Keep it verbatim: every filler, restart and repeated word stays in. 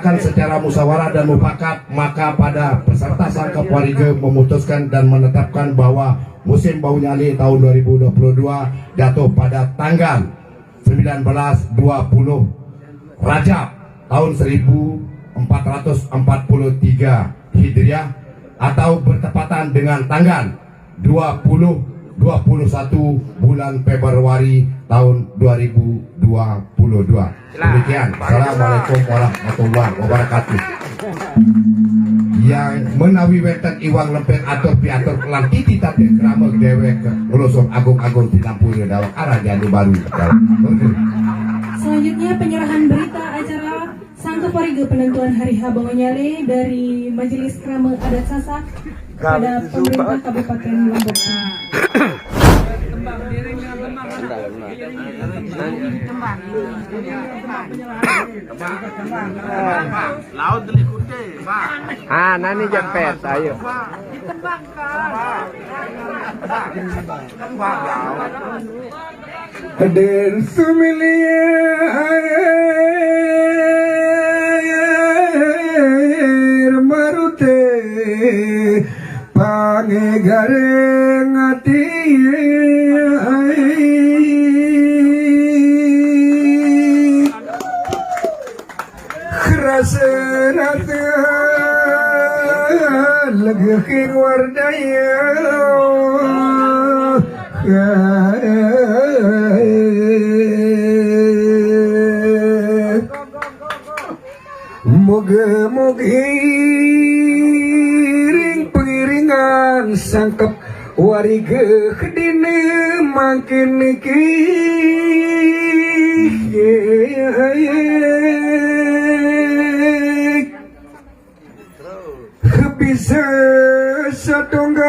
Kan secara musyawarah dan mufakat, maka pada peserta Sangkep Warige memutuskan dan menetapkan bahwa musim Bau Nyale tahun dua ribu dua puluh dua jatuh pada tanggal sembilan belas dua puluh Rajab tahun seribu empat ratus empat puluh tiga Hijriah atau bertepatan dengan tanggal dua puluh dua puluh satu bulan Februari tahun dua ribu dua puluh dua. Demikian. Assalamualaikum warahmatullahi wabarakatuh. Yang menawi wenten iwang lempeng atur piatur lan titi tati krama dewek ngelusur agung-agung tinampura dawek arah jani baru. Selanjutnya penyerahan berita acara Sangkep Warige penentuan hari H Bau Nyale dari Majelis Krama Adat Sasak pada pemerintah Kabupaten Lombok. Laut delik kute, Pak. Ah, nani jepet, ayo. Aden sumilir marute pangegareng ati. Rasa-rasa legeh ing wardaya. Muga-muga ring pengiringan sangkep warige kedine mangkin niki bisa satunggal